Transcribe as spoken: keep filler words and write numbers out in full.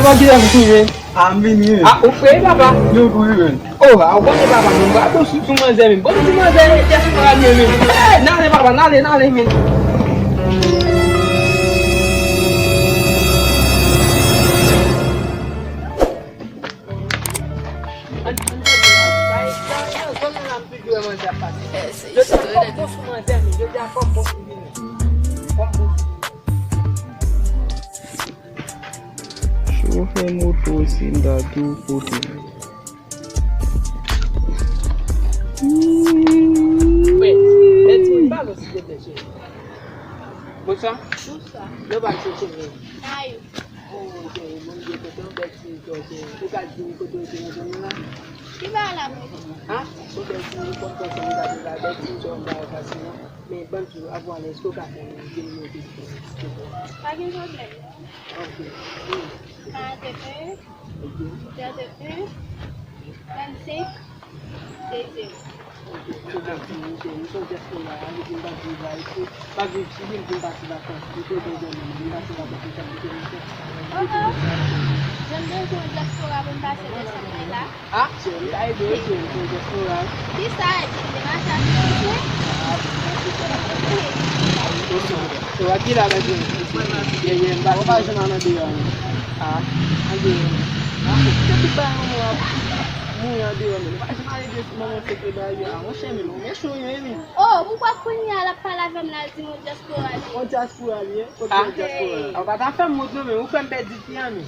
Papa, ki lè w vini, men? A, m vini, men. A, ou prè, papa? Men, ou prè, men. O, a, ou konnen, papa, men, m pa bon sou, sou manzè, men. Bon, ti manzè, dyaspora, men, men. Eh, n ale, papa, n ale, n ale, men. Yo di a fòk bon sou manzè, men. Yo di a fòk bon sou vini. Fòk bon sou vini. Chofè moto, si m ta di w kote l. Wè, men di m ba nou, silvouplè, cheri. Bonswa. Bonswa. Nou pa chèche men. Ayou. Oh, cheri, Bondye, kote yon bèl ti jò, cheri. Ou ka di m kote w te nan zòn nan la? Ki ba la, mwen? Ha? Yon bèl ti jò, kòm sa, sa, m ta di la, bèl ti jò, m ba w fasil, non. Men, ban m di w, avan, èske w ka fè yon ti jò, silvouplè? Pa gen pwoblèm. Ok. Karannde en, trannde en, trannsenk, de zewo. Ok, se bon, se bon, se bon. M se yon dyaspora, m pa viv la, isi. M pa viv Chili, m vin pase vakans. M kote w zanmi m, m pase vakans, m sa kite m fè. Oh, oh. Jan m bezwen yon dyaspora pou m pase desann mwen la. Ah, cheri, m ka ede w, cheri, m se yon dyaspora. Kisa, epi m te mache ak yon mesye? Ah, bon, se bon. Wi. Se w ki la, mesye? Ye, ye, m pa, ou pa janm al andeyò, non. Ah, andeyò. Ah, se tout bagay manman ap mouri andeyò, men. Ou pa janm al ede manman fete bagay yo. Ah, monchè, men, ou mechan, wi, men. Oh, poukwa kounye a l ap pale avè m la, l di m yon dyaspora li ye? Yon dyaspora li ye? Kote yon dyaspora? Ah, ou pa ta fè m wont, non, men. Ou fè m pèdi fi an, men.